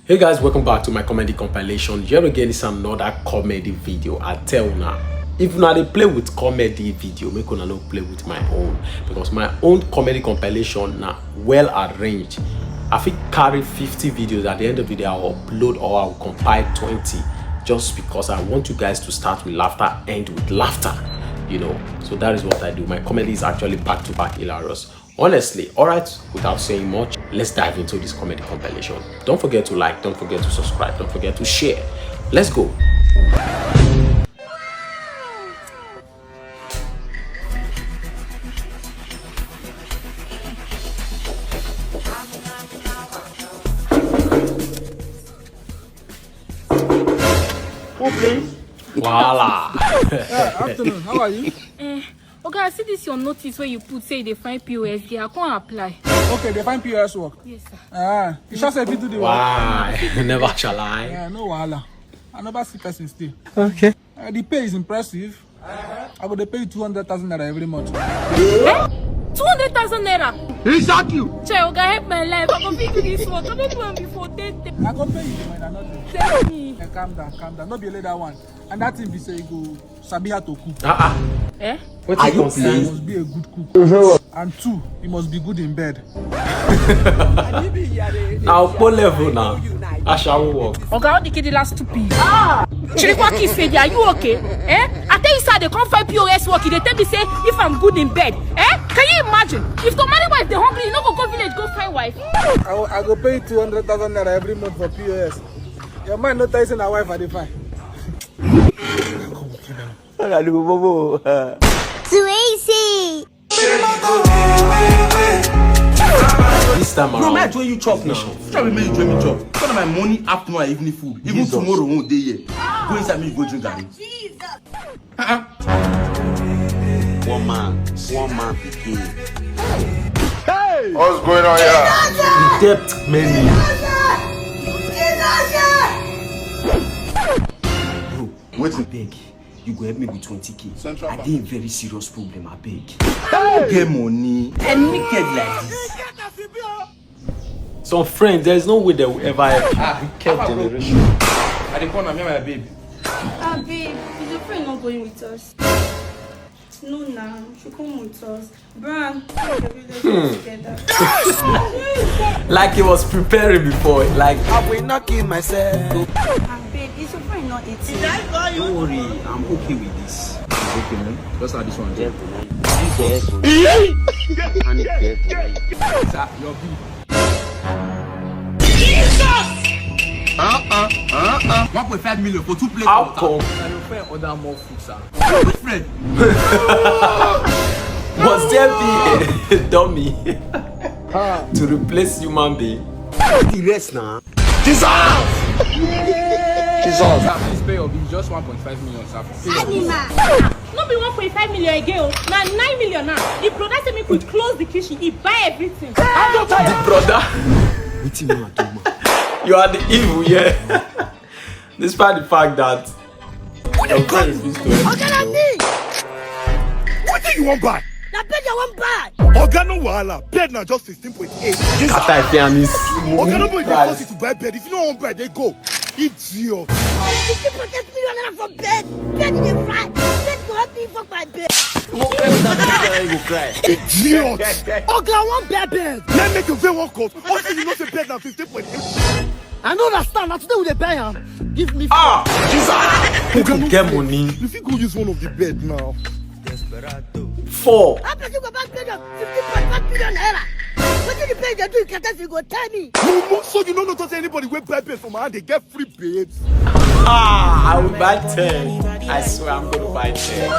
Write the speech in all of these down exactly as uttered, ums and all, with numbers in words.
Hey guys, welcome back to my comedy compilation. Here again is another comedy video. I tell una, if una dey play with comedy video, make una no play with my own, because my own comedy compilation na well arranged. I fit carry fifty videos, at the end of the day I will upload or I will compile twenty, just because I want you guys to start with laughter, end with laughter, you know. So that is what I do. My comedy is actually back to back hilarious. Honestly, alright, without saying much, let's dive into this comedy compilation. Don't forget to like, don't forget to subscribe, don't forget to share. Let's go. Who, please? Voila. Uh, afternoon, how are you? Eh, Oga, I see this your notice where you put say they find P O S girl. I can't apply. Okay, they find P O S work. Yes, sir. Ah, you sure say if you do the work? Why? Never shall I. Yeah, no wahala. I never see person stay. Okay. Uh, the pay is impressive. I go dey pay you two hundred thousand naira every month. Eh? Two hundred thousand naira. Exactly. Che, Oga, help my life. I go fit do this work. I don't do am before. Tell, tell, I go pay you when I not do. Tell me. Eh, calm down, calm down. No be lay that one. And that thing be say you go sabi how to cook. Ah ah. Eh? Wetin You concern? must be a good cook. And two, you must be good in bed. Na opo level na. Ashawo work. Oga, how the kid last stupid? Ah! Chirikwa Kisedi, are you okay? Eh? I tell you, sir, they come find P O S work. They tell me say if I'm good in bed. Eh? Can you imagine? If to marry wife, they hungry, you no go go village go find wife. I, go- I go pay you two hundred thousand naira every month for P O S. Your man no tell you say na wife I dey find. Oga, look, bobo. Too easy. This time No, man, around. join you chop now. Try me, make you join me chop. Spend my money, afternoon and evening food. Even Jesus. Tomorrow won't dey here. Go inside, me go drink garri. One man, one man pikin. What's going on here? Debt many. Wetin? Beg, you go help me with twenty K. I dey in very serious problem, I beg. I no get money. I naked like this. Some friends, there is no way they will ever help you. Wicked generation. I dey call na me and my babe. Ah, babe, is your friend not going with us? No, now. She come with us. Bran, we together. Like he was preparing before. Like, I will not kill myself. Ah, babe, is your friend not eating? Don't worry, I'm okay with this. It's okay, man. Just add this one there. Sir, your bill. Uh-uh, uh-uh. One point five million for two plates of how water. Come? And your friend order more food, sir. Which friend? Was there be a dummy to replace human being? The rest now. Jesus! Sir, please pay your bill. Just one point five million, sir. Pay your bill. Animal. No be one point five million again o. Na nine million now. The brother say make we close the kitchen. He buy everything. The brother, Wetin man do, man? You are the evil, yeah. Despite the fact that your friend refused to help you. What do you want buy? Na bed I wan buy. Oga, no wahala. Bed na just sixteen point eight. After I pay and this Oga, nobody dey price. Force you to buy bed if you no wan buy, dey go. Idiot. Fifty point eight million naira for bed. Bed dey fry. Bed go help me fuck my bed. You go cry. Idiot. Oga, I wan buy bed. Let make your vein work out. Also, you know say bed na fifteen point eight. I no understand. Na today we dey buy am. Give me. Ah, Jesus! People get money. You fit go use one of the bed now. Four. How person go buy bed of fifty point five million naira? Wetin the bed dey do? You can tell you go tell me. Mumu, so you no know say anybody wey buy bed from my hand dey get free babes. Ah, I will buy ten. I swear I'm gonna buy ten.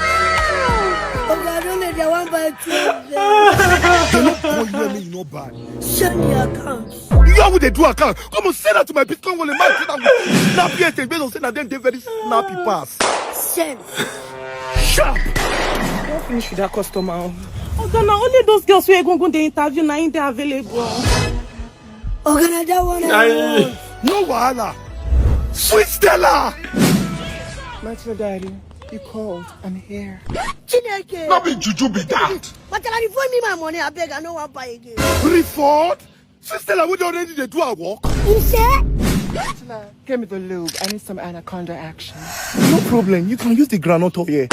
Oga, I don dey wan buy two of them. They no call you when you no buy. Send the account. You how we dey do account? Come on, send that to my Bitcoin wallet. Man, send that with snappy head. Based on say na dem dey very snappy pass. Send. Sharp. Don't finish with that customer. Oh. Oga, na only those girls wey egungun dey interview na im dey available. Oga, na that one I Aye. want. No wahala. Sweet Stella. Match your diary. You called. I'm here. Chineke. No be juju be that. But I refund me my money. I beg. I no wan buy again. Refund? Sweet Stella, we already dey do our work. You say? Give me the lube. I need some anaconda action. No problem. You can use the groundnut oil.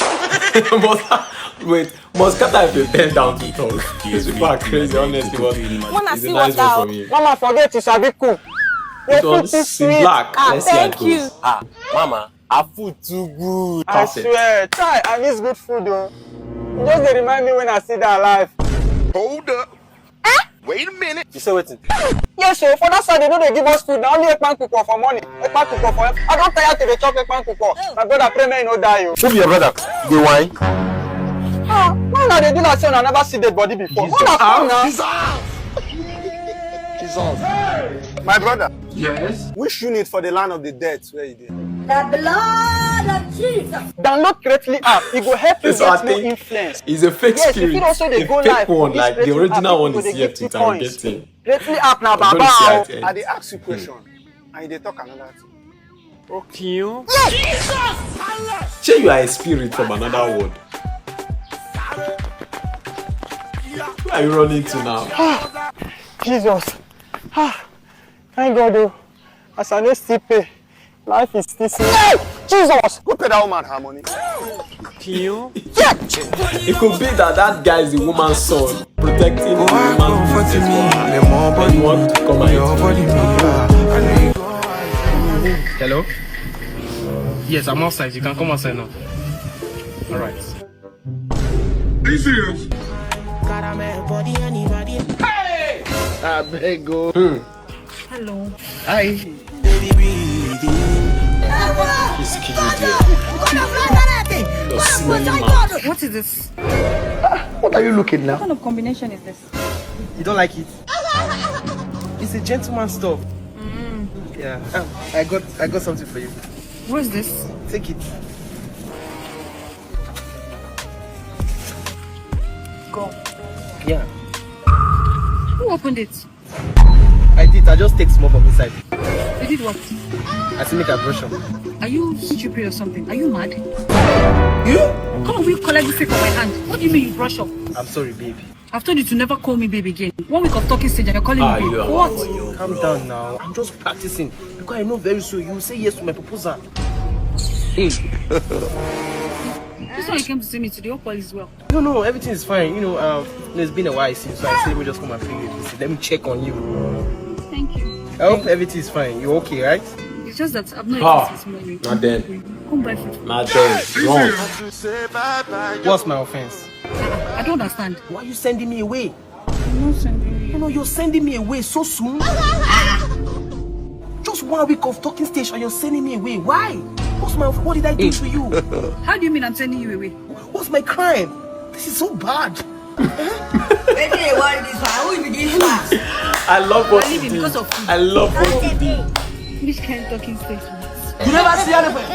Must, wait, must scatter if you bend down to talk. These people are crazy, honestly. But Wanna it's a see nice what one for out? me. Mama, forget you sabi cook. Your It food was too in sweet. black. Ah, Let's see how it thank you. Goes. Ah, mama, her food too good. I Perfect. Swear, try. I miss good food though. You just dey remind me when I see that life. Hold up. Wait a minute. You say wetin? Yes, so for that side, they know they give us food. Now only ekpan cook for morning. Ekpan cook for. I don't tire to the chop ekpan cook. My brother, pray me no die you. Who be your brother? You dey whine? Ah, why now they do that? So I never see dead body before. What the fuck now? Jesus. My brother. Yes. Which unit for the land of the dead where you dey? The blood of Jesus. Download Greatly app. It go help you Yes, I get more think- influence. It's a fake Yes, if spirit. you also dey A go fake live one, with like this the Greatly original app, one people is dey yet give you it. I'm coins. getting. Greatly app now, I'm gonna baba. see Oh. at the end. I dey ask you question and you dey talk another thing. Shey you are a spirit from another world. Where are you running to now? Jesus. Ah, thank God, oh. As I no still pay, life is still sweet. Hey! Jesus! Go pay that woman her money. It could be that that guy is the woman's son protecting the woman's business for her. And you want to come and eat. Hello? Yes, I'm outside. You can come outside now. All right. Are you serious? I beg go. Hello. Hi. He's killing there. You're smelling mad. What is this? What are you looking What now? kind of combination is this? You don't like it? It's a gentleman stuff. Yeah. Um, I got I got something for you. What is this? Take it. Go. Yeah. Who opened it? I did. I just take small from inside. You did what? I still make a brush up. Are you stupid or something? Are you mad? You? Come, will you collect this thing from my hand? What do you mean you brush up? I'm sorry, babe. I've told you to never call me babe again. One week of talking stage and you're calling Ah, me babe. you are For what? Calm down now. I'm just practicing because I know very soon you will say yes to my proposal. This one you came to see me today. Hope all is well. No, no, everything is fine. You know, um, it's been a while since, so I said we just come and pay you a visit. Let me check on you. Thank you. I hope everything is fine. You're okay, right? It's just that I've not Ah, eaten since morning. Not then. Come buy food for me. Not then. Wrong. What's my offense? I don't understand. Why are you sending me away? I'm not sending you. No, no, you're sending me away so soon. Just one week of talking stage and you're sending me away. Why? What's my? What did I do to you? How do you mean I'm sending you away? What's my crime? This is so bad. Wetin dey worry this one? Who be this man? I love what I'm you leaving do. Because of food. I love what you do. Which kind of talking stage is this? You never see anything.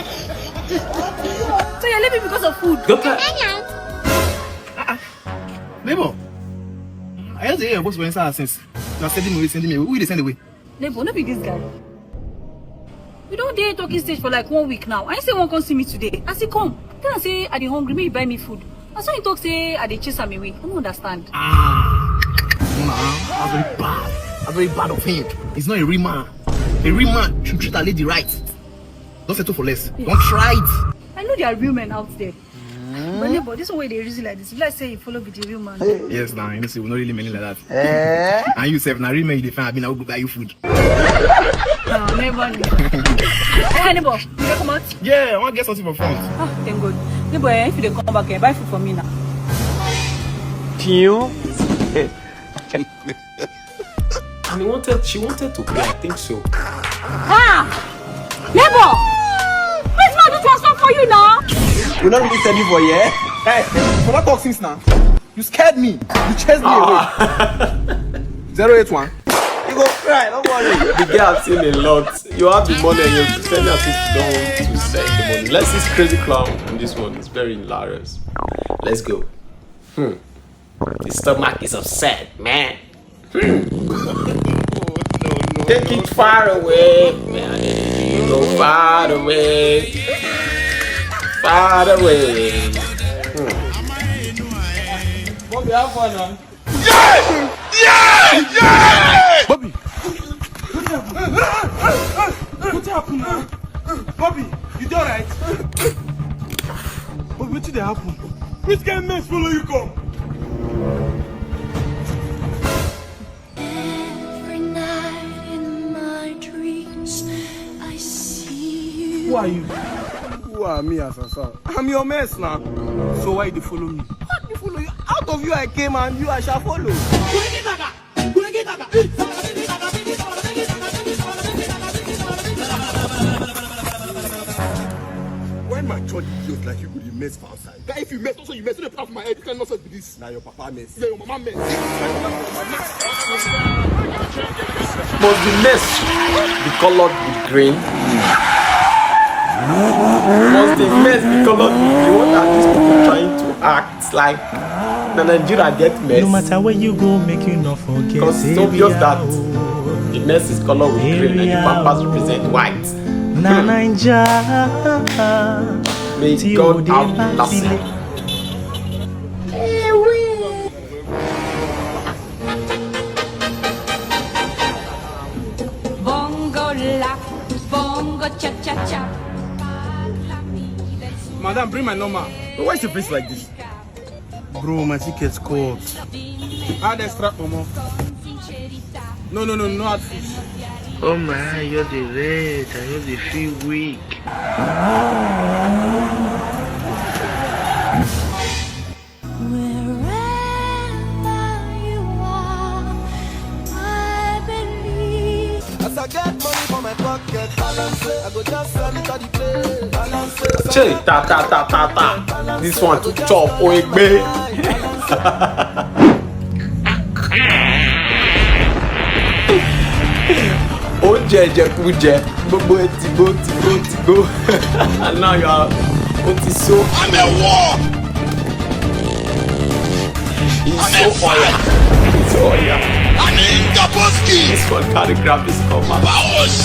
So you're leaving because of food? Doctor, Neighbor, I just hear your voice for inside since. You are sending me away, sending me away. Who you dey send away? Neighbor, no be this guy. We don dey talking stage for like one week now. I say one come see me today. As he come, tell am say I dey hungry, make you buy me food. Na so he talk say I dey chase am away. I no understand. Ah, nah, that's very bad. That's very bad of him. He's not a real man. A real man should treat a lady right. Don't settle for less. Don't try it. I know there are real men out there. But neighbor, this one wey dey reason like this, if like say you follow be the real man. Yes, now you know, see, we not really many like that. Eh? And you sef, na real men you dey find, I mean, I will go buy you food. No, never know. Hey, neighbor, you dey come out? Yeah, I want to get something for front. Ah, thank God. Neighbor, eh, if you dey come back, eh, buy food for me now. Tio? and he wanted, she wanted to pay. I think so. Ah! Neighbor! Please, man, do transfer for you now. We not really send you for here. Hey, for that talk since now. You scared me. You chased me away. Zero eight one. You go cry, don't worry. The girl has seen a lot. You have the money and you spend as if you don't want to spend the money. Let's see this crazy clown on this one. It's very hilarious. Let's go. Hmm. The stomach is upset, man. Hmm. Take it far away, man. Go far away. Far away. Hmm. Bobby, have fun now. Yeah! Yeah! Yeah! Bobby! Happen now? Bobby, you dey alright? Bobby, wetin dey happen? Which kind mess follow you come? Every night in my dreams, I see you. Who are you? Who are me, Asasa? I'm your mess now. So why you dey follow me? How do you follow you? Out of you I came and you I shall follow. Why mature idiot like you go dey mess for outside? Guy, if you mess, also you mess, no dey put am for my head. This kind nonsense be this. Na your papa mess. Yeah, your mama mess. Must the mess be colored with green? Must the mess be colored with green? What are these people trying to act like? Na Nigeria get mess. No matter where you go, make you not forget. Because it's obvious that the mess is colored with green and the pampers represent white. Na Nigeria. May God have mercy. Bongo la, bongo cha cha cha. Madam, bring my number. Why is your face like this? Bro, my ticket cut. Add extra pomo. No, no, no, no add fish. Oh my, you're the red, and you're the feel weak. Wherever you are, I believe. As I get money for my pocket, balance it. I go just send it to the play. Balance it. Che, ta, ta, ta, ta, ta. This one to chop, oh, egbe. Oúnjẹ ìjẹkújẹ, gbogbo ẹ tìgbó, tìgbó, tìgbó. Now you are, ó ti so. I'm a war. He's so fire. He's fire. I'm in Gaboski. This one can't grab this cover. Powers.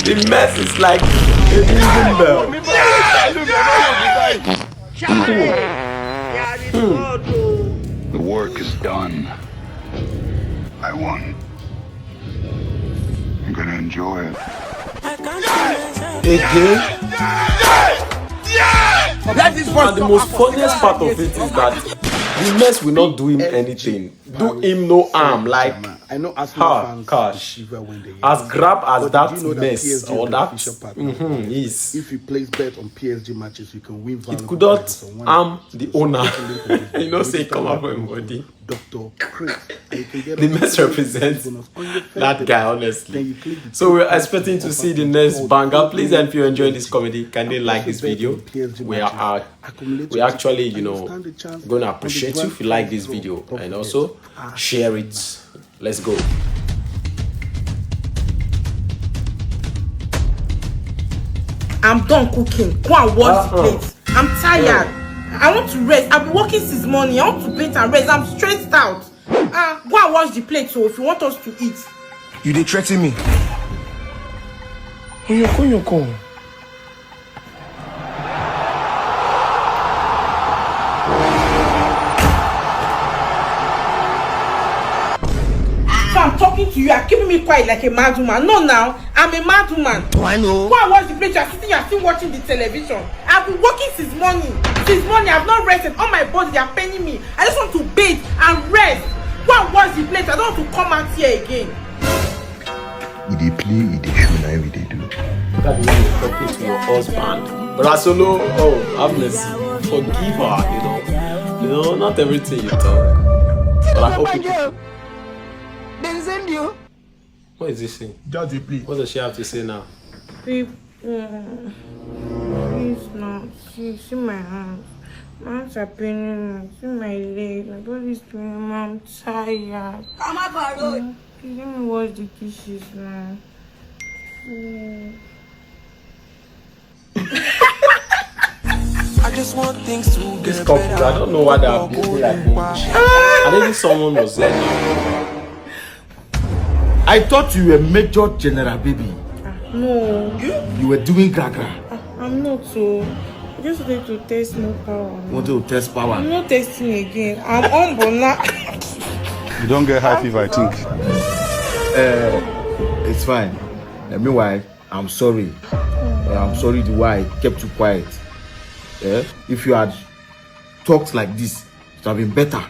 The mess is like a moving bell. The work is done. I won. I'm gonna enjoy it. Again? And the most funniest part of it is that the mess will not do him anything. Do him no harm. Like, I know Arsenal fans, gosh, shiver when they hear. As grab as that mess or that, mm-hmm, is. If he plays bet on P S G matches, you can win. It could not harm the owner. You know, say come up with body. Doctor Chris. The mess represents that guy, honestly. So we're expecting to see the next banger. Please, and if you're enjoying this comedy, kindly like this video. We are, we actually, you know, gonna appreciate you if you like this video, and also share it. Let's go. I'm done cooking. Go and wash the plate. I'm tired. I want to rest. I've been working since morning. I want to bathe and rest. I'm stressed out. Ah, go and wash the plate, so if you want us to eat. You dey threaten me? Oyoko, oyoko. So I'm talking to you, you're keeping me quiet like a mad woman. No, now, I'm a mad woman. Do I know? Go and wash the plate, you're sitting, you're still watching the television. I've been working since morning. Since morning, I've not rested. All my body, they are paining me. I just want to bathe and rest. Go and wash the plate. I don't want to come out here again. We dey play, we dey show, na we dey do. Look at the way you're talking to your husband. But I solo, oh, have mercy. Forgive her, you know. You know, not everything you talk. But I hope you. They send you. What is this thing? Just dey play. What does she have to say now? Babe, mm, please now. See, see my hands. My hands are paining me. See my leg. My body is paining me. I'm tired. Come up on road. Mm, please let me wash the dishes now. Mm. I just want things to get better. This couple, I don't know why they are behaving like this. I think someone was there. I thought you were Major General, baby. Ah, no. You were doing gragra. Ah, I'm not, so I just wanted to test more power. Wanted to test power? I'm not testing again. I'm humble now. You don't get high fever, I think. Uh, It's fine. Uh, meanwhile, I'm sorry. Uh, I'm sorry the way I kept you quiet. Eh? If you had talked like this, it would have been better.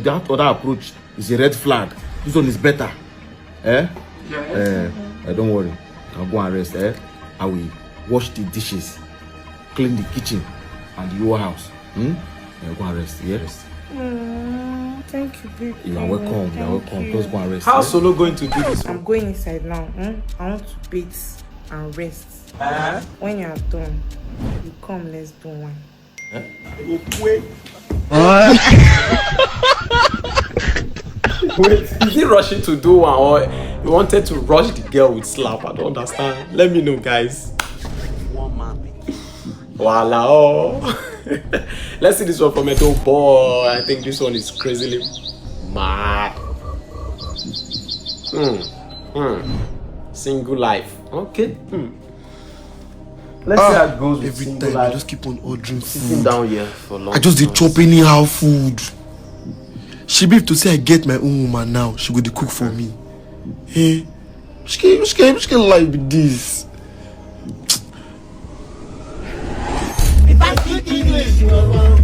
That other approach is a red flag. This one is better. Eh? Uh, uh, don't worry. I'll go and rest. Eh? I will wash the dishes, clean the kitchen, and the whole house. Hmm? Uh, go and rest. Yeah? Rest. Mm, thank you, babe. You are welcome. You are welcome. Just go and rest. How eh? Solo going to do this? I'm going inside now. Hmm? I want to bathe and rest. Uh-huh. When you are done, you come, let's do one. Eh? Wait, is he rushing to do one or he wanted to rush the girl with slap? I don't understand. Let me know, guys. One man. Voila. Oh. Let's see this one from Edo Boy. I think this one is crazily mad. Hmm. Hmm. Single life. Okay. Hmm. Let's ah, see how it goes with every time life. I just keep on ordering food. Sitting down here for long. I just dey chop anyhow food. She be to say I get my own woman now. She go dey cook for me. Hey, eh? Which kind, which kind, which kind life be this? If I speak English, you are wrong.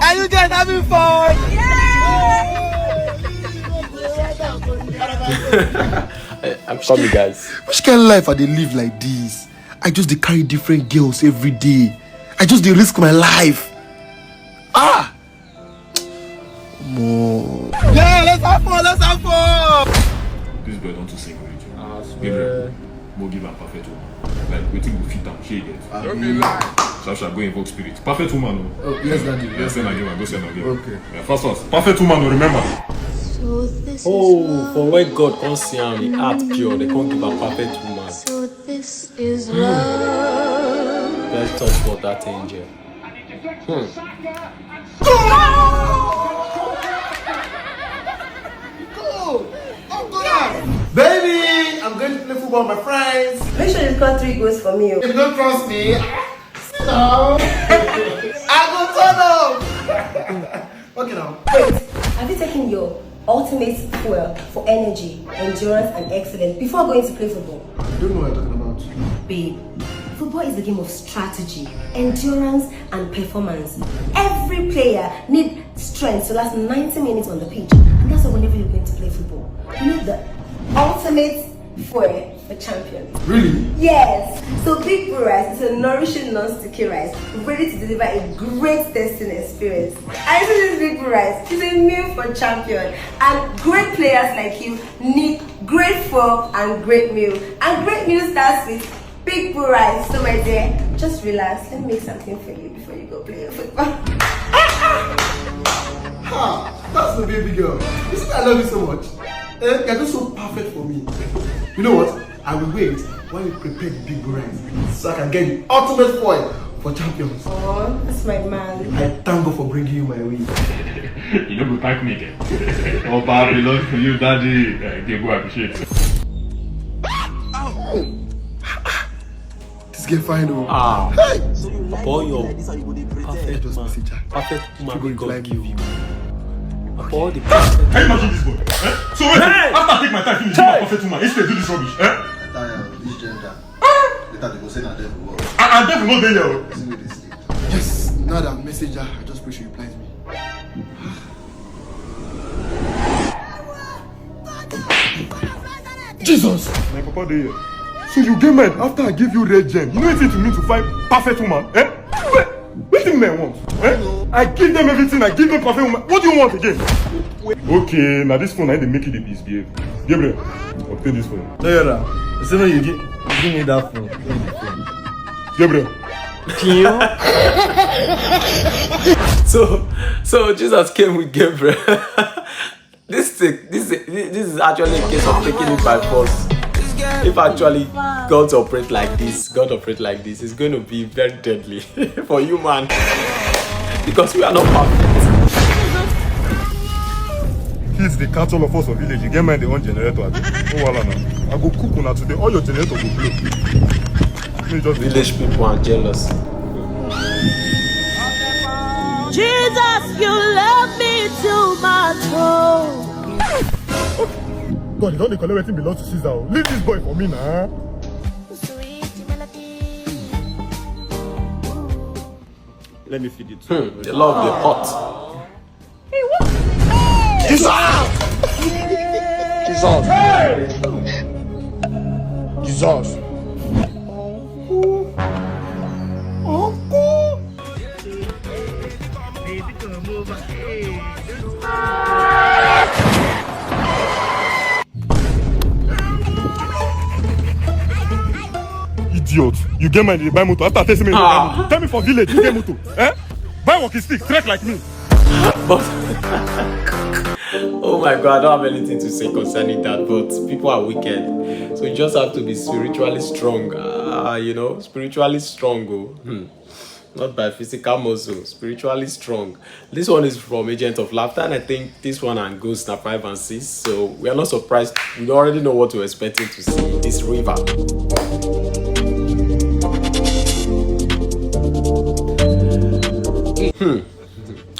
Are you guys having fun? I'm coming, guys. Which kind of life I dey live like this? I just dey carry different girls every day. I just dey risk my life. Ah! More. Yeah, let's have fun, let's have fun! This boy don't sing with you. Gabriel, go give am perfect woman. Like, wetin go fit am, shey you get? Don't be lie. Sharp sharp, go invoke spirit. Perfect woman o. Oh, yes, daddy. Yeah, send am give am, go send am give am. Okay. Yeah, fast fast. Perfect woman o, remember. So this is oh, love. For where God come see am, the heart pure, they come give am perfect woman. So this is love. Let's talk about that angel. Hmm. Baby, I'm going to play football with my friends. Make sure you score three goals for me. If you don't trust me, sit down. I go turn up. Okay now. Wait, have you taken your ultimate fuel for energy, endurance, and excellence before going to play football? I don't know what you're talking about. Babe, football is a game of strategy, endurance, and performance. Every player needs strength to last ninety minutes on the pitch, and that's why whenever you're going to play football, you need the ultimate fuel for champions. Really? Yes. So Big Boo Rice is a nourishing non-sticky rice ready to deliver a great tasting experience. I say this Big Boo Rice is a meal for champion, and great players like you need great form and great meal. And great meal starts with Big Boo Rice. So my dear, just relax. Let me make something for you before you go play your football. Ha! That's my baby girl. You see, I love you so much. Eh, you're just so perfect for me. You know what? I will wait while you prepare the Big Boo Rice so I can get the ultimate foil for champions. Oh, that's my man. I thank God for bringing you my way. You no go thank me again. Oba belongs to you, daddy. Uh, they go appreciate. This girl fine o. Ah. Hey! Boy, your perfect just message her. Perfect woman wey God give you. Of all the perfect. Can you imagine this boy? Eh? So wait, hey! After I take my time finish, hey! My perfect woman, he still do this rubbish. Eh? I tire of this gender. Later they go say na devil work. Ah, ah, devil no dey here o. See where they sleep. Yes, now that I message her, I just pray she replies me. Jesus! My papa dey here. So you get mind after I give you red gem. You know wetin it mean to find perfect woman? Eh? Wait, wetin men want? Eh? I give them everything. I give them perfect woman. What do you want again? Okay, now this phone I dey make you dey misbehave. Gabriel, obtain this phone. No, you know. You say no, you give, you give me that phone. Gabriel. So, so Jesus came with Gabriel. This thing, this, this is actually a case of taking it by force. If actually God operate like this, God operate like this, it's going to be very deadly for human because we are not perfect. Kids, they catch all of us for village. You get mind they want generator. Oh, wala na. I go cook una today. All your generator go blow. Village people are jealous. Jesus, you love me Too much hope. God, you don dey collect wetin belong to Caesar o. Leave this boy for me na. Let me feed it to you. The love dey hot. Jesus! Jesus! Jesus! Idiot! You get mind, you dey buy motor. After testing me, you dey buy motor. Tell me for village, you get motor. Eh? Buy walking stick, trek like me. But oh my god, I don't have anything to say concerning that. But people are wicked, so you just have to be spiritually strong. Uh, you know, spiritually strong. Oh. Hmm. Not by physical muscle, spiritually strong. This one is from Agent of Laughter, and I think this one and Ghost na five and six. So we are not surprised. We already know what we're expecting to see. This river. Hmm.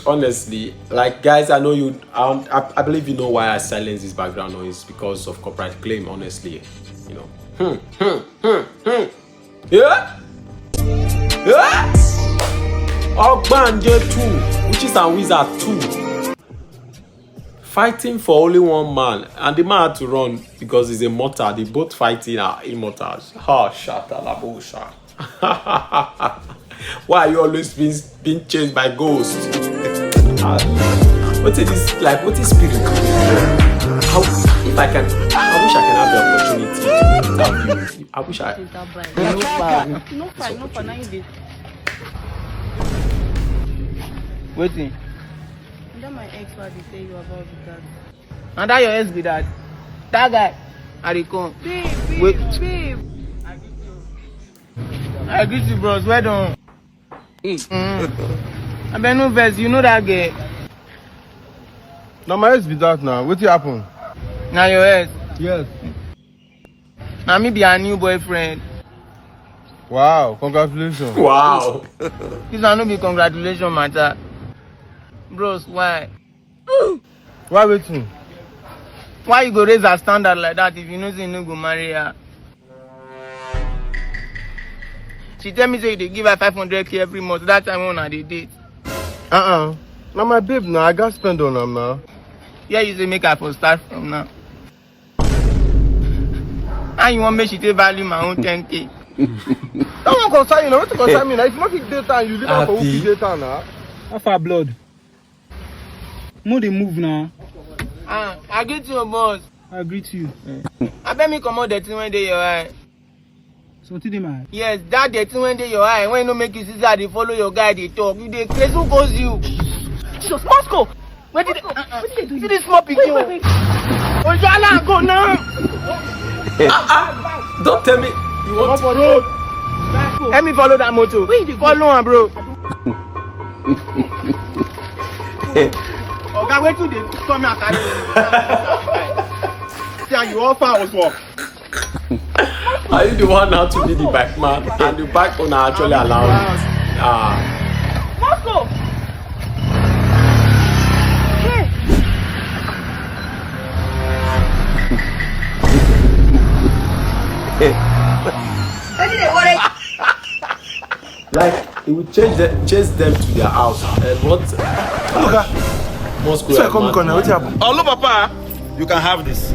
Honestly, like, guys, I know you. I, I believe you know why I silence this background noise, because of copyright claim. Honestly, you know. Hmm. Hmm. Hmm. Hmm. Yeah. Yeah. Ogbanje two, Witches and Wizards two. Fighting for only one man, and the man had to run because he's a mortal. They both fighting are immortals. Ha, shatalabosha. Why are you always being, being chased by ghosts? Ah, what is this? Like, what is spirit? How, if I can, I wish I can have the opportunity to interview. I wish I. No far, no far, now you dey. Wetin? That my ex wey I dey tell you about be that. And that your ex be that? That guy, I dey come. Babe, babe, Wait. Babe. I greet you, bros. Well done. Mm. Abeg, no vex, you know that girl. Na my ex be that now. Wetin happen? Na your ex. Yes. Na me be her new boyfriend. Wow, congratulations. Wow. This one no be congratulation matter. Bros, why? Why wetin? Why you go raise her standard like that if you know say you no go marry her? She tell me say you dey give her five hundred k every month that time when una dey date. Uh-uh. Na my babe na, I gats spend on am na. Yeah, you say make I for start from now. How you wan make she take value my own ten k? That one concern you na. Wetin concern me na? If you no fit date am, you leave am for who fit date am na. How far, blood? Mo dey move now. Ah, I greet you, boss. I greet you. Abeg me comot the thing wey dey your eye. Something dey my eye. Yes, that the thing wey dey your eye wey no make you see say I dey follow your guy dey talk. You dey craze, who goes you? Jesus, Moscow! Wetin dey, wetin dey do you? See this small pikin o. Ojo, allow am go now. Don't tell me you want. Help me follow that motor. Follow am, bro. Oga, wetin dey come here carry me? See how you offer us work. Are you the one now to be the bike man? And the bike owner actually allowed. Ah. Moscow! Hey! Wetin dey worry? Like, he will chase them, chase them to their house. And what? Oga, Moscow, so I come corner. Wetin happen? Olo Papa, you can have this.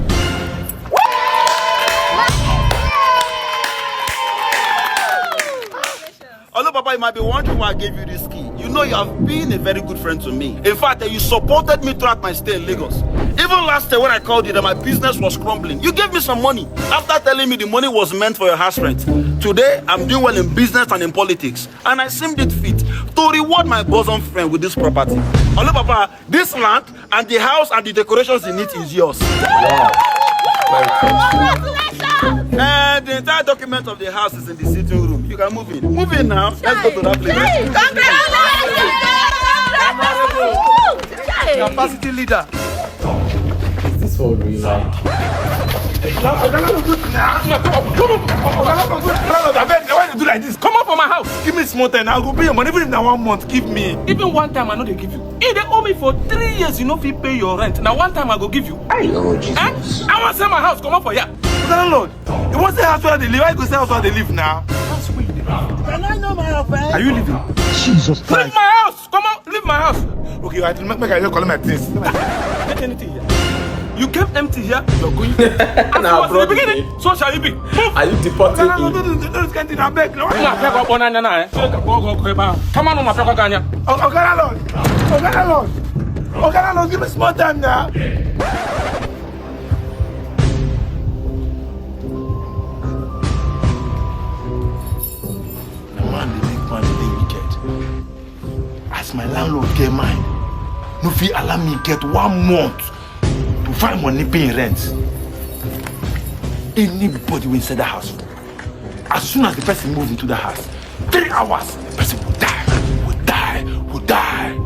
Olo Papa, you might be wondering why I gave you this key. You know you have been a very good friend to me. In fact, you supported me throughout my stay in Lagos. Even last year when I called you that my business was crumbling, you gave me some money after telling me the money was meant for your house rent. Today, I'm doing well in business and in politics, and I seem it fit to reward my bosom friend with this property. Olo Papa, this land and the house and the decorations in it is yours. And the entire document of the house is in the sitting room. You can move in. Move in now. Let's go to that place. Congratulations! Capacity leader. Is this for real? Come on, come on, come on, come on, abeg, why you do like this? Come out for my house. Give me small time. I go pay your money, even if na one month. Give me. Even one time, I no dey give you. You dey owe me for three years. You no fit pay your rent. Na one time I go give you. Hey, oh Jesus. Eh? I wan sell my house. Come out for here. Landlord, you wan sell house where I dey live? How you go sell house where I dey live now? House where you dey live. Can I know my house? Are you leaving? Jesus Christ. Leave my house. Come out. Leave my house. Okay, I make, make I just collect my things. Get anything here. You came empty here, you're going. As you was in the beginning, so shall you be. Move. Are you deporting me? No, no, no, no, no, no, no, no, no, abeg. No. Come on, come on, come on, come on. Oga landlord, Oga landlord, Oga landlord, give me small time now. Na man dey make man dey wicked. As my landlord get mind, no fit allow me get one month to find money pay rent. Anybody wey inside that house, as soon as the person move into the house, three hours, the person will die, will die, will die.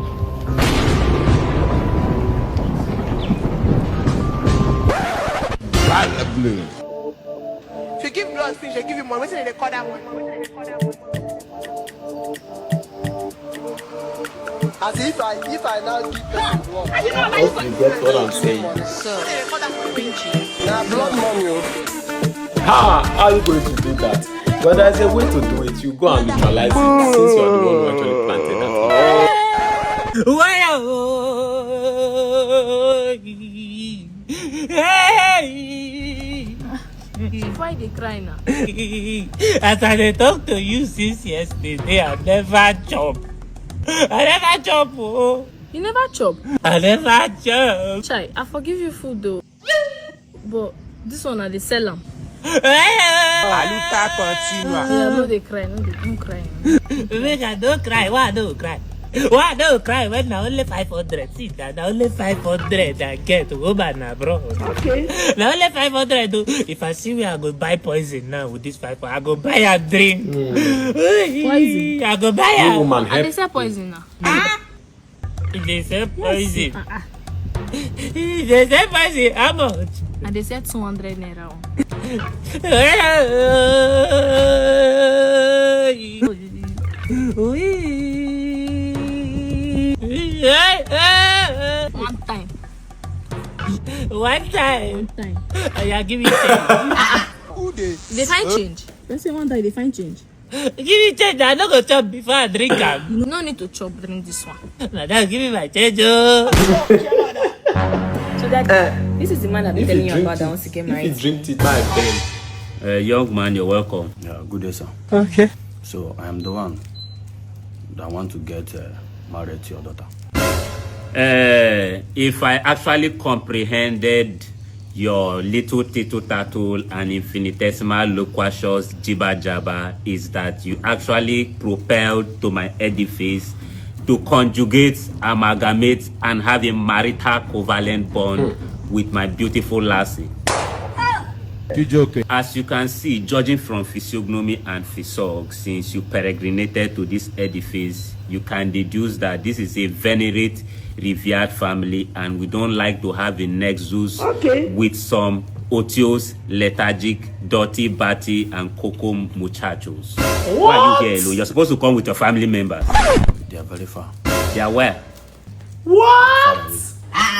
If you give blood finish, they give you money. Wetin dem dey call that one? As if I, if I now give person blood. I hope you get what I'm saying. Wetin dem dey call that one? Na blood money o. Ha! How are you going to do that? But there's a way to do it. You go and neutralize it since you're the one who actually planted that. Why? Hey! Why you dey cry now? As I dey talk to you since yesterday, I never chop. I never chop, oh. You never chop? I never chop. Chai, I forgive you food though. But this one, I dey sell am. Aluta continua. Yeah, no dey cry, no dey, no cry. Make I no cry. Why I no cry? Why I no cry when na only five hundred? See, na, na only five hundred I get. Woman abroad. Okay. Na only five hundred o. If I see where I go buy poison now with this five hundred, I go buy a drink. Poison. I go buy a. You woman, I dey help sell poison now. They sell poison. Ah, ah. They sell poison. How much? And they sell two hundred naira one. One time. One time. One time. Oh, yeah, give me change. Who dey? They find change. Person one time they find change. Give me change. I no go chop before I drink am. You no need to chop, drink this one. Madam, give me my change, oh. So that this is the man I've been telling you about that wants to get married. If you drink it, my friend. Uh, young man, you're welcome. Yeah, good day, sir. Okay. So I am the one that want to get uh, married to your daughter. Uh, if I actually comprehended your little tittle tattle and infinitesimal loquacious jibber jabber is that you actually propelled to my edifice to conjugate, amalgamate, and have a marital covalent bond with my beautiful lassie. As you can see, judging from physiognomy and physiog, since you peregrinated to this edifice, you can deduce that this is a venerate, revered family, and we don't like to have a nexus with some otiose, lethargic, dirty, batty, and cocoa muchachos. Why are you here alone? You're supposed to come with your family members. They are very far. They are where? What?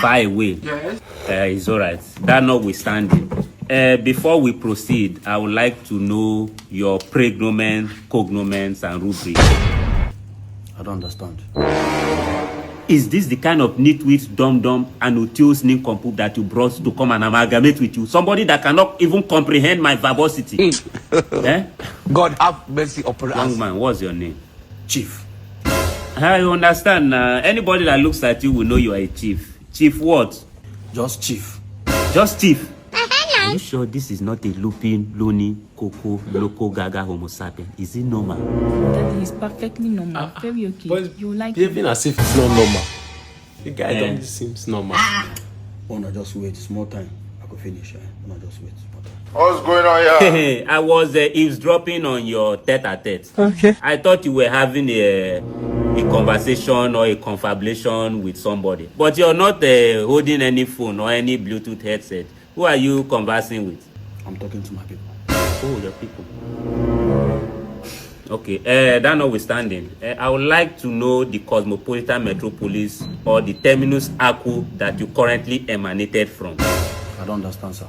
Far away. Yes. Uh, it's all right. That notwithstanding, uh, before we proceed, I would like to know your pregnomen, cognomens, and rubric. I don't understand. Is this the kind of nitwit, dum dum, and otiose nincompoop that you brought to come and amalgamate with you? Somebody that cannot even comprehend my verbosity. Eh? God have mercy upon us. Young man, what's your name? Chief. I understand now. Anybody that looks at you will know you are a chief. Chief what? Just chief. Just chief. Are you sure this is not a looping, loony, coco, loco, gaga, homo sapien? Is it normal? Daddy, it's perfectly normal. Ah, very okay. But you like behaving as if it's not normal. The guy don't seems normal. Una just wait small time. I go finish. Eh? Una just wait small time. What's going on here? I was uh, eavesdropping on your tete-a-tete. Okay. I thought you were having a, a conversation or a confabulation with somebody, but you're not uh, holding any phone or any Bluetooth headset. Who are you conversing with? I'm talking to my people. Oh, your people. Okay, uh, that notwithstanding, uh, I would like to know the cosmopolitan metropolis or the terminus aqua that you currently emanated from. I don't understand, sir.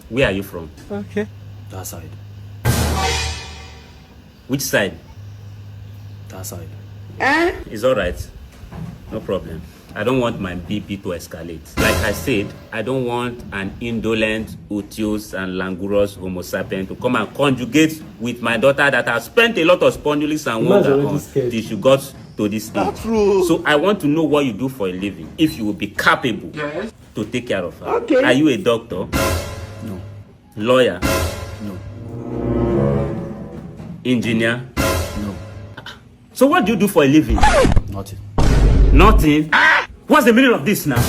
Where are you from? Okay. That side. Which side? That side. It's all right. No problem. I don't want my B P to escalate. Like I said, I don't want an indolent, otiose, and languorous Homo sapien to come and conjugate with my daughter that has spent a lot of spondulics and Man's wonder already on scared. till she got to this age. So I want to know what you do for a living, if you will be capable to take care of her. Okay. Are you a doctor? No. Lawyer? No. Engineer? No. So what do you do for a living? Nothing. Nothing. What's the meaning of this now?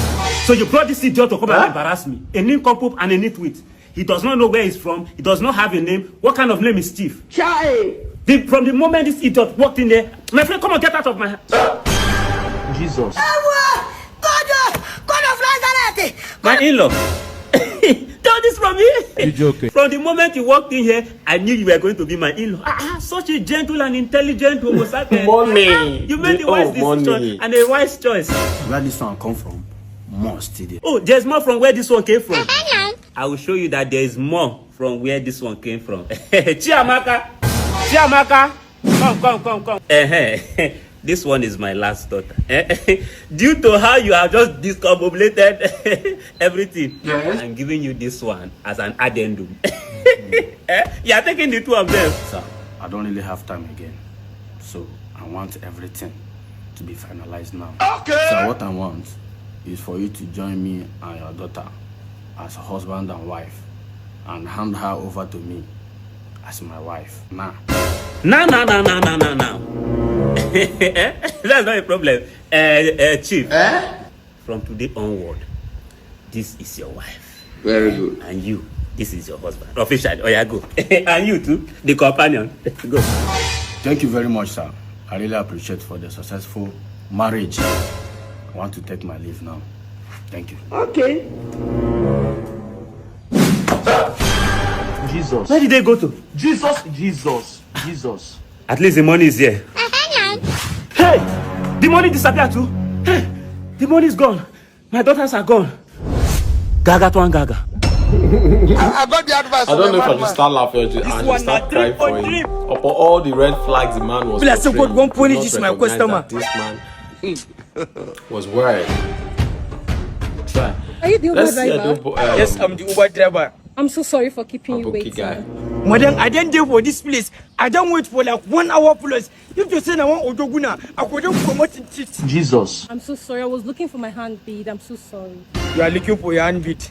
So you brought this idiot to come and embarrass me. A nincompoop and a nitwit. He does not know where he's from. He does not have a name. What kind of name is Steve? Chai! The, from the moment this idiot walked in there, my friend, come on, get out of my house. Jesus. God, God of Nazareth! My in-law. Tell this from me. You joking? From the moment you walked in here, I knew you were going to be my in-law. Ah, ah, such a gentle and intelligent Homo sapien. Money. You made the Oh, wise decision money. And a wise choice. Where this one come from? Must still there. Oh, there's more from where this one came from. I will show you that there is more from where this one came from. Chiamaka, Chiamaka, come, come, come, come. Eh, this one is my last daughter. Eh, due to how you have just discombobulated everything, Yes. I'm giving you this one as an addendum. Eh, you are taking the two of them. Sir, I don't really have time again. So I want everything to be finalized now. Okay. So what I want is for you to join me and your daughter as husband and wife and hand her over to me as my wife. Now. Now, now, now, now, now, now, now. That's not a problem. Uh, uh, Chief, from today onward, this is your wife. Very good. And you, this is your husband. Officially, oh yeah, go. And you too, the companion. Go. Thank you very much, sir. I really appreciate for the successful marriage. I want to take my leave now. Thank you. Okay. Jesus. Where did they go to? Jesus. Jesus. Jesus. At least the money is here. Hey! The money disappeared too. Hey! The money is gone. My daughters are gone. Gaga to one gaga. I got the advice. I don't know if I should start laughing or just, and just start crying for him. Upon all the red flags the man was Be like say God portraying, won't punish did this not my recognize customer. That this man was worried. Try. Are you the Uber Let's see, I driver? don't, um, Yes, I'm the Uber driver. I'm so sorry for keeping you Aboki waiting. Guy. Madam, I don't dey for this place. I don't wait for like one hour plus. If you say I want Odoguna, I go just promote in cheat. Jesus. I'm so sorry. I was looking for my handbag. I'm so sorry. You are looking for your handbag.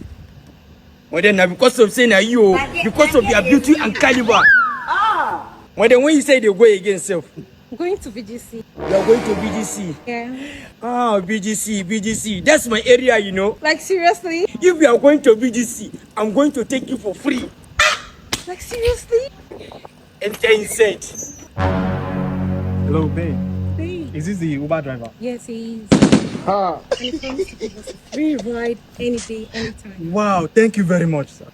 Madam, now because of saying that you, because of your beauty and caliber. Madam, when you say they go again, self, I'm going to V G C. You are going to B G C. Yeah. Ah, B G C, B G C. That's my area, you know. Like, seriously? If you are going to B G C, I'm going to take you for free. Like, seriously? Enter inside. Hello, babe. Babe. Is this the Uber driver? Yes, he is. Ah. And he promised to give us a free ride any day, anytime. Wow, thank you very much, sir.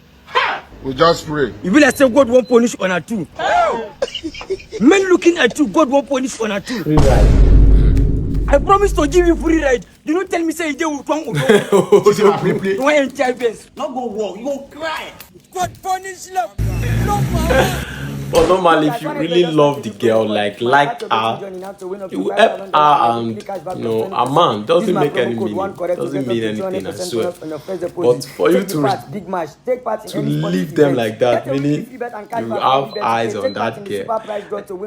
We just pray. You be like say God won't punish on a two. Men looking at you, God won't punish on a two. Free ride. I promise to give you free ride. You don't tell me say you dey with one Uber. This is my play, play. You want entire base. Not go walk. You go cry. God punish love. Love my But normally, if you really love the girl, like like her, you help her, and you know, a man doesn't make any meaning. Doesn't mean anything, I swear. But for you to re- to leave them like that, meaning you have eyes on that girl.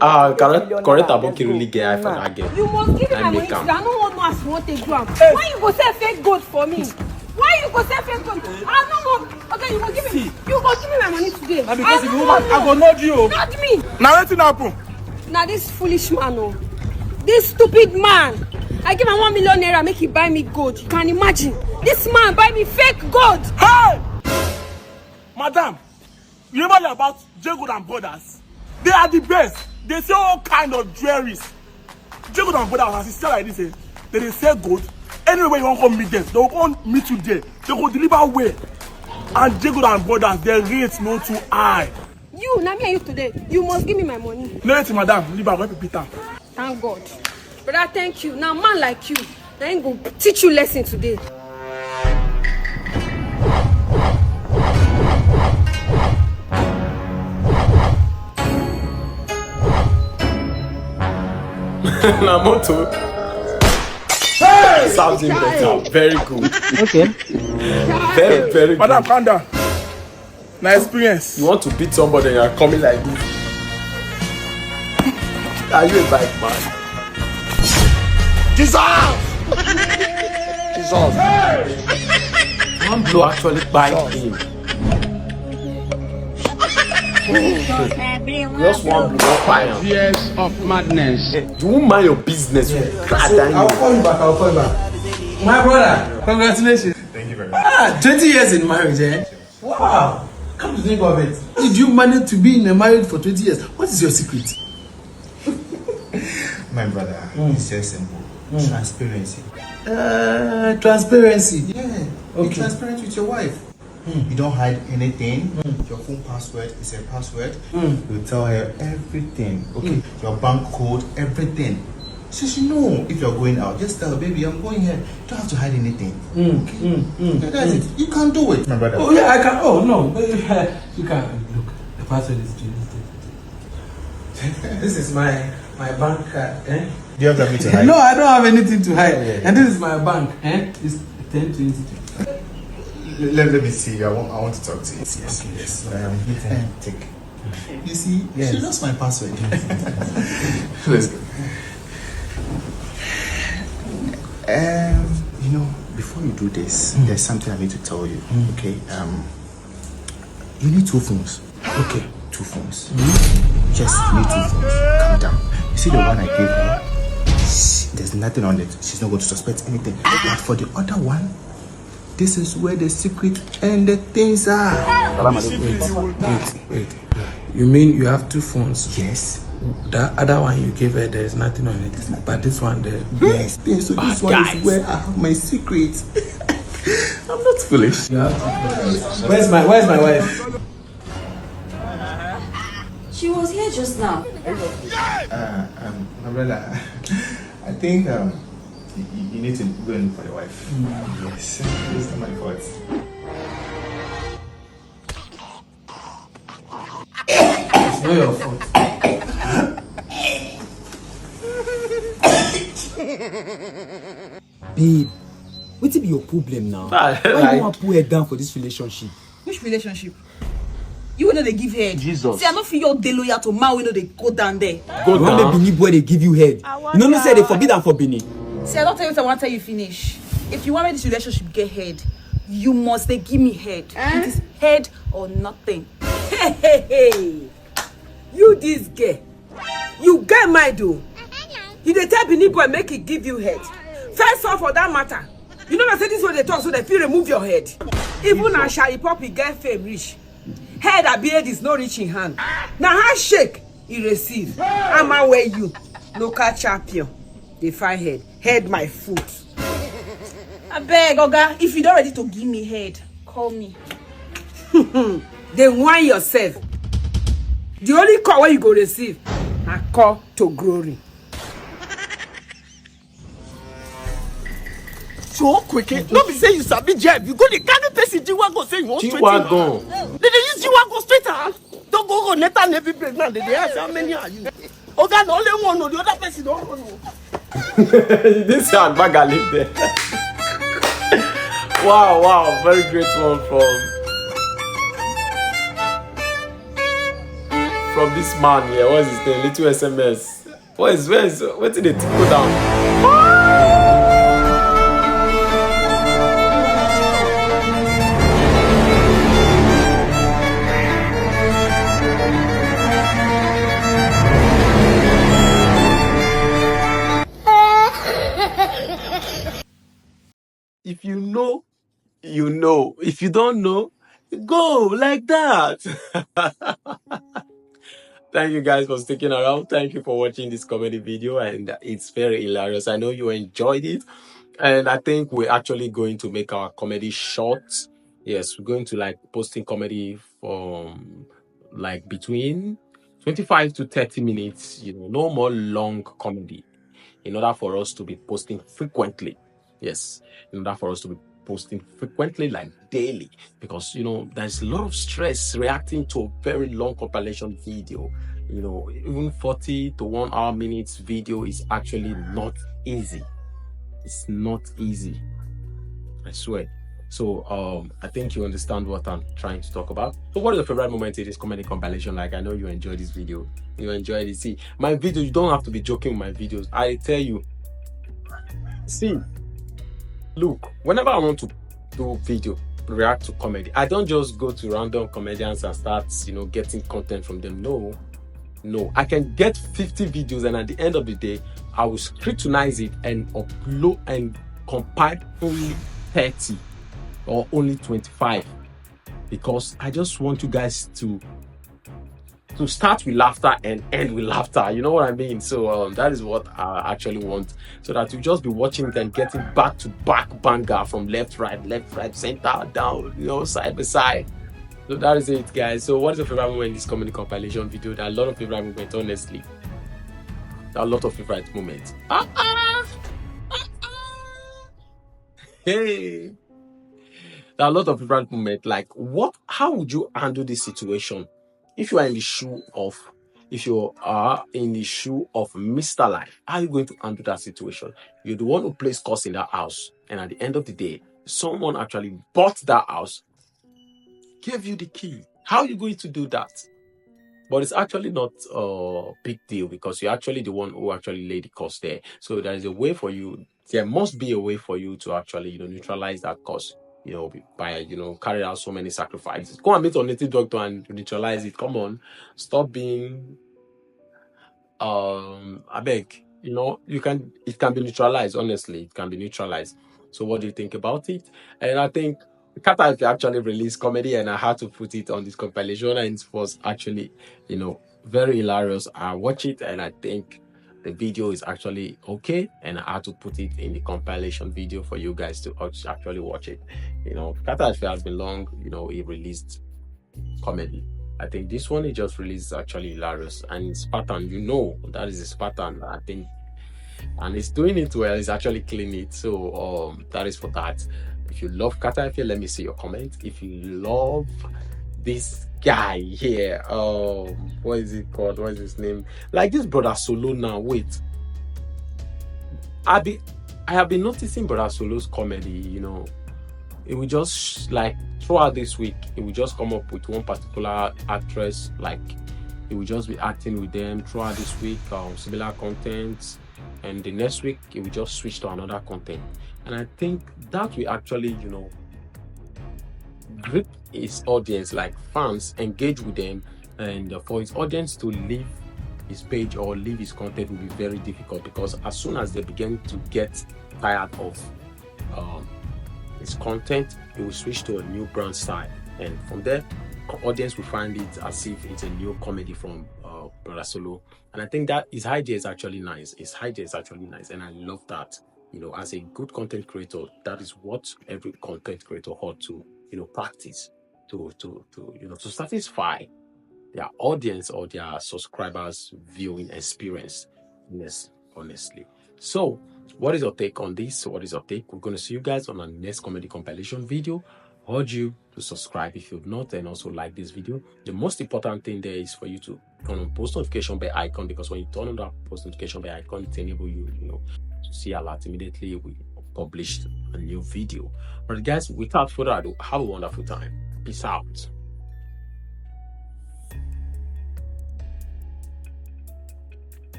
Ah, correct, correct Aboki really get eye for that girl. You must give me I my make money am. today. I don't want no as you want take do am. Why you go sell fake gold for me? Why you go sell fake gold? I no want. Okay, you go give me. You go give me my money today. Na because I you no woman, want I go no. nod you. Not me. Now wetin happen? Now this foolish man, oh, this stupid man. I give him one million naira, make he buy me gold. You can imagine. This man buy me fake gold. Hey, madam, you never hear about J Gold and Brothers? They are the best. They sell all kind of jewelries. J Gold and Brothers, as e sell like this, eh, they dey sell gold. Anywhere you wan come meet them, they go come meet you there. They go deliver well. And Jago and brothers, their rates no too high. You, na me and you today. You must give me my money. No, wait, madam, leave am, where people am. Thank God. Brother, thank you. Now, man like you, na him go teach you lesson today. Na motor. Sounds even better. Very good. Okay. Very, very Madam, good. Calm down. Na experience. You want to beat somebody and you are coming like this? Are you a bike man? Jesus! Jesus! One blow actually bite him. Just one blow, fire. Years of madness. You won't mind your business. You cry So, down. I'll call you back. I'll call you back. My brother, congratulations. Thank you very much. Ah, twenty years in marriage, eh? Wow. Come to think of it, did you manage to be in a marriage for twenty years? What is your secret? My brother, it's very simple. Transparency. Uh, transparency. Yeah. Be Okay. transparent with your wife. You don't hide anything. Your phone password is a password. You tell her everything. Okay. Your bank code, everything. So she know if you're going out. Just tell her, baby, I'm going here. You don't have to hide anything. Okay. Yeah, that's it. You can do it, my brother. Oh yeah, I can. Oh no, you can look. The password is deleted. This is my my bank card. Eh? Do you have something to hide? No, I don't have anything to hide. Yeah. And this is my bank. Eh? It's ten twenty. Let, let me see. I want, I want to talk to you. Yes, yes. Um, take. You see, Yes. She knows my password. Let's go. Um, you know, before you do this, there's something I need to tell you. Okay. Um, you need two phones. Okay. Two phones. Just need two phones. Calm down. You see the one I gave her? There's nothing on it. She's not going to suspect anything. But for the other one, this is where the secret and the things are. Wait, wait, wait. You mean you have two phones? Yes. That other one you gave her, there is nothing on it. But this one there. Yes. Yes. So this one is where I have my secret. I'm not foolish. You have two phones. Where's my Where's my wife? She was here just now. Uh, um, my brother, I think um, you, you need to go and look for your wife. Yes, it's not my fault. It's not your fault. Babe, wetin be your problem now? Ah, Why like- you wan put head down for this relationship? Which relationship? You wey no dey give head. Jesus. See, I no fit your dey loyal to man wey no dey go down there. Go You wan make down. Benin boy dey give you head? You no know say they forbid am for Benin. See, I don tell you wetin I wan tell you finish. If you wan make this relationship get head, you must dey give me head. It is head or nothing. Hey, hey, hey. You this girl, you get mind o. You dey tell Benin boy make he give you head. First off, for that matter, you know na say this one dey talk so dem fit remove your head. Even as Shari Pop, he get fame reach. Head abi head is no reach in hand. Na handshake he receive. Ama where you, local champion, dey find head. Head my foot. Abeg, oga, if you don ready to give me head, call me. Dey whine yourself. The only call wey you go receive na call to glory. So quick, eh? No be say you sabi Jeff. You go dey carry person G-Wagon say you want straight. G-Wagon. They dey use G-Wagon straight am. Don go go Nathan Navy base now. They dey ask how many are you. Oga na only one o, the other person don run o. This hand bag I leave there. Wow, wow, very great one from from this man here. What's his name? Little S M S. What is where is wetin dey go down? If you know, you know. If you don't know, go like that. Thank you guys for sticking around. Thank you for watching this comedy video, and it's very hilarious. I know you enjoyed it, and I think we're actually going to make our comedy short. Yes, we're going to, like, posting comedy from, like, between twenty-five to thirty minutes, you know, no more long comedy, in order for us to be posting frequently. Yes, in order for us to be posting frequently, like, daily, because, you know, there's a lot of stress reacting to a very long compilation video. You know, even forty to one hour minutes video is actually not easy. It's not easy, I swear. So um, I think you understand what I'm trying to talk about. So what is your favorite moment in this comedy compilation? Like, I know you enjoy this video. You enjoy it. See, my video, you don't have to be joking with my videos. I tell you. See, look, whenever I want to do video, react to comedy, I don't just go to random comedians and start, you know, getting content from them. No, no. I can get fifty videos, and at the end of the day, I will scrutinize it and upload and compile only thirty or only twenty-five, because I just want you guys to to start with laughter and end with laughter. You know what I mean? So um, that is what I actually want, so that you just be watching it and getting back to back banger from left, right, left, right, center, down, you know, side by side. So that is it, guys. So what is your favorite moment in this comedy compilation video? There are a lot of favorite moments, honestly. There are a lot of favorite moments. Ah, ah, ah, ah. Hey. There are a lot of favorite moments. Like, what? How would you handle this situation? If you are in the shoe of, if you are in the shoe of Mister Life, how are you going to handle that situation? You're the one who placed curse in that house, and at the end of the day, someone actually bought that house, gave you the key. How are you going to do that? But it's actually not a big deal, because you're actually the one who actually laid the curse there. So there is a way for you. There must be a way for you to actually, you know, neutralize that curse. You know, by, you know, carry out so many sacrifices. Go and meet a native doctor and neutralize it. Come on, stop being um I beg. You know, you can, it can be neutralized. Honestly, it can be neutralized. So what do you think about it? And I think Kata actually released comedy, and I had to put it on this compilation, and it was actually, you know, very hilarious. I watch it, and I think the video is actually okay, and I had to put it in the compilation video for you guys to act- actually watch it. You know, Kata has been long. You know, he released comedy. I think this one he just released is actually hilarious, and it's pattern. You know, that is his pattern. I think, and he's doing it well. He's actually killing it. So um, that is for that. If you love Kata Efe, let me see your comment. If you love this guy here, um, what is it called? What is his name? Like this brother Solo now. Wait, I be I have been noticing brother Solo's comedy. You know, it will just, like, throughout this week, it will just come up with one particular actress. Like, it will just be acting with them throughout this week, um, similar content, and the next week it will just switch to another content. And I think that will actually, you know, grip his audience, like, fans, engage with them. And for his audience to leave his page or leave his content will be very difficult, because as soon as they begin to get tired of um, his content, he will switch to a new brand style, and from there, audience will find it as if it's a new comedy from uh, Brother Solo. And I think that his idea is actually nice. His idea is actually nice, and I love that. You know, as a good content creator, that is what every content creator ought to, you know, practice to to to you know, to satisfy their audience or their subscribers' viewing experience. Yes, honestly. So, what is your take on this? What is your take? We're going to see you guys on our next comedy compilation video. Urge you to subscribe if you've not, and also like this video. The most important thing there is for you to turn on post notification bell icon, because when you turn on that post notification bell icon, it enable you, you know, to see alert immediately we published a new video. But guys, without further ado, have a wonderful time. Peace out.